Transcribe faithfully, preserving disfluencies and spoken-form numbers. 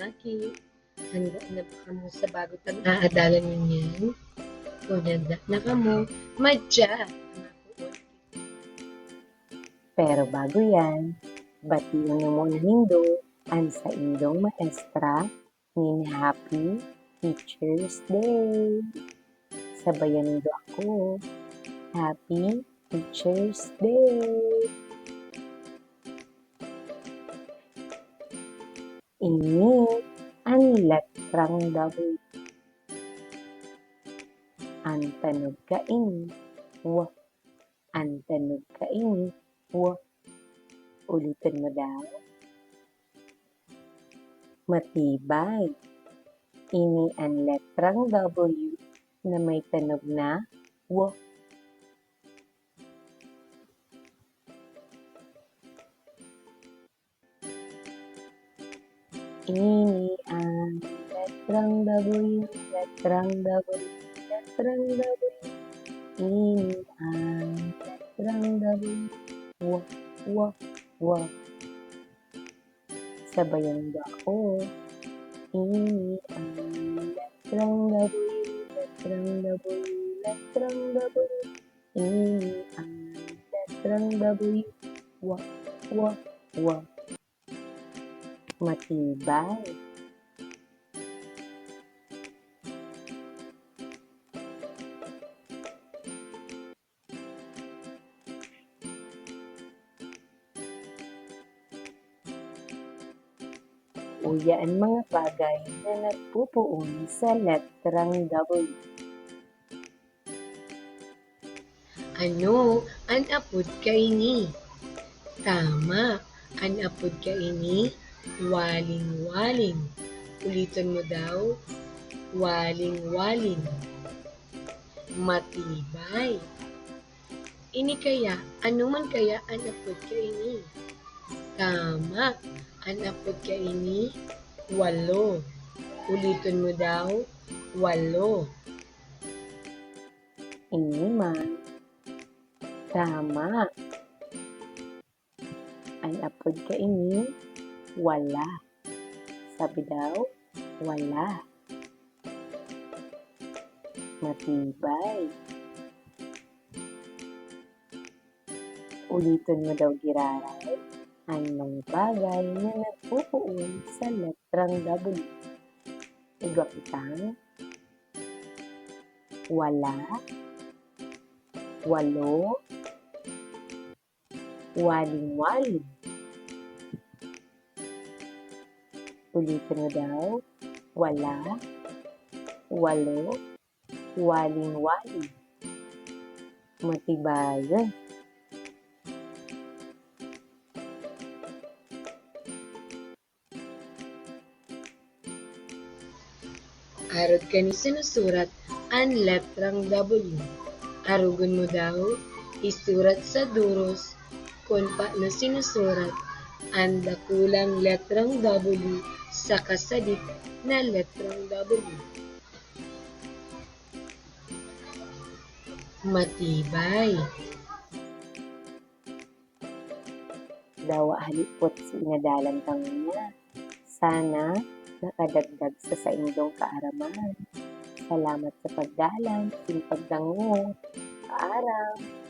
Aki, handa na ba kamo sa bago tang aadalan ngunyan? Kun handa na kamo, madya! Pero bago yan, bation na muna nindo an saindong maestra nin Happy Teacher's Day. Sabayan nindo ako. Happy Teacher's Day! Ini an letrang W. An tanog kaini, wa. An tanog kaini, wa. Uliton mo daw. Matibay. Ini an letrang W na may tanog na wa. Ini an letrang W, letrang W, letrang W. Ini an letrang W. Wa, wa, wa. Sabayan nindo ako. Ini an letrang W, letrang W, letrang W. Ini an letrang W. Wa, wa, wa. Matibay. Uya an mga bagay na nagpopoon sa letrang W. Ano an apod kaini? Tama, an apod kaini, waling-waling. Uliton mo daw, waling-waling. Matibay. Ini kaya, ano man kaya an apod kaini? Tama, an apod kaini, walo. Uliton mo daw, walo. Ini man. Tama. An apod kaini, wala. Sabi daw, wala. Matibay. Uliton mo daw giraray an mga bagay na nagpopoon sa letrang W. Igwa kitang wala, walo, waling-waling. Ulitin mo daw. Wala, walo, waling-waling. Matibayan. Arog kani sinusurat an letrang W. Arogon mo daw, isurat sa doros kun paano sinusurat an dakulang letrang W saka sadit na letrang W. Matibay. Dawa halipot si inadalan ta ngunyan. Sana nakadagdag sa saindong kaaraman. Salamat sa pagdalan, asin pagdangog. Paaram!